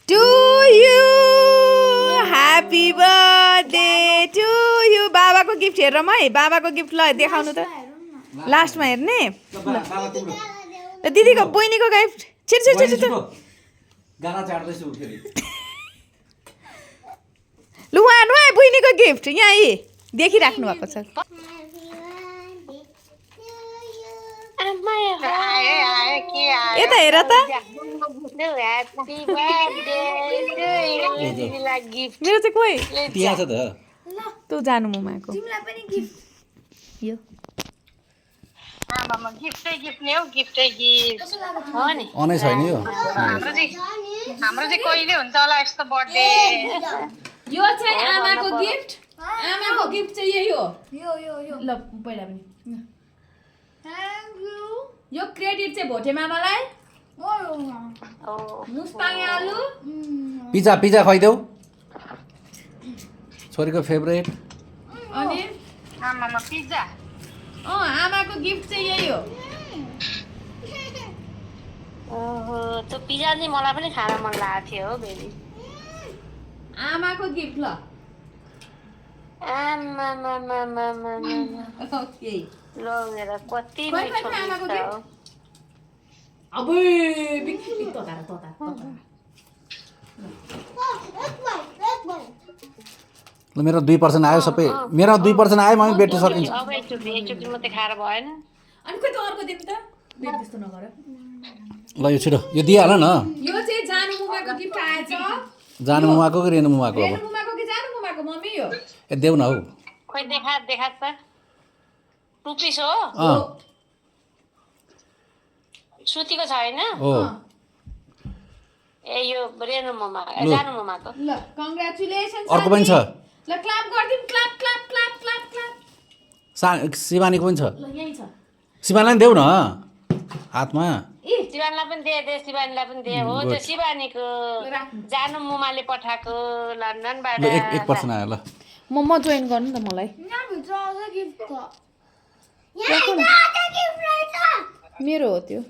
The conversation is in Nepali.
to you happy birthday to you बाबाको गिफ्ट हेर म है बाबाको गिफ्ट ल देखाउनु त लास्टमा हेर्ने ल दिदीको बहिनीको गिफ्ट छिट छिट छिट छिट गाना चाड्दैछु फेरि लु उहाँ नुहाए बहिनीको गिफ्ट यहाँ यी देखिराख्नु भएको छ यता हेर त मेरो चाहिँ कोही त्यहाँ छ त तँ जानु मुमाको यो अनै छैन यो हाम्रो चाहिँ कहिले हुन्छ होला यस्तो बर्थडे यो चाहिँ आमाको गिफ्ट चाहिँ यही हो ल पहिला पनि यो क्रेडिट चाहिँ भोटे मामालाई मुस्ताङ आलु पिज्जा पिज्जा खुवाइदेऊ छोरीको फेभरेट अनि आमामा पिज्जा आमाको गिफ्ट चाहिँ यही हो ओहो त्यो पिज्जा चाहिँ मलाई पनि खान मन लागेको थियो हो बेबी आमाको गिफ्ट ल आमामामामामामा ओके लगेर कति खोइ मिठो खोइ आमाको गिफ्ट हो गिफ्ट अबे ततारा ल मेरो 2% आयो सबै मेरो 2% आयो मम्मी बेट्री सकिन्छ अब एकचोटि मात्रै खाएर भएन अनि खोइ त अर्को दिन त बेट त्यस्तो नगर ल यो छिटो यो दिइहाल न यो चाहिँ जानु मुमाको गिफ्ट आएछ जानु मुमाको कि रेनु मुमाको अब रेनु मुमाको कि जानु मुमाको मम्मी यो ए देऊ न हौ खोइ देखा त टुपिस हो अँ सुतीको छ होइन हो ए यो रेनु ममा जानु ममाको ल कङ्ग्रेचुलेसन्स अर्को पनि छ ल क्ल्याप गर्दिम clap clap clap clap clap शिवानीको पनि छ ल यही छ शिवानीलाई पनि देऊ न हातमा शिवानीलाई पनि दे शिवानीलाई पनि दे हो त्यो शिवानीको जानु मुमाले पठाएको लन्डनबाट ल 1% आयो ल म जोइन गर्नु त मलाई मेरो हो त्यो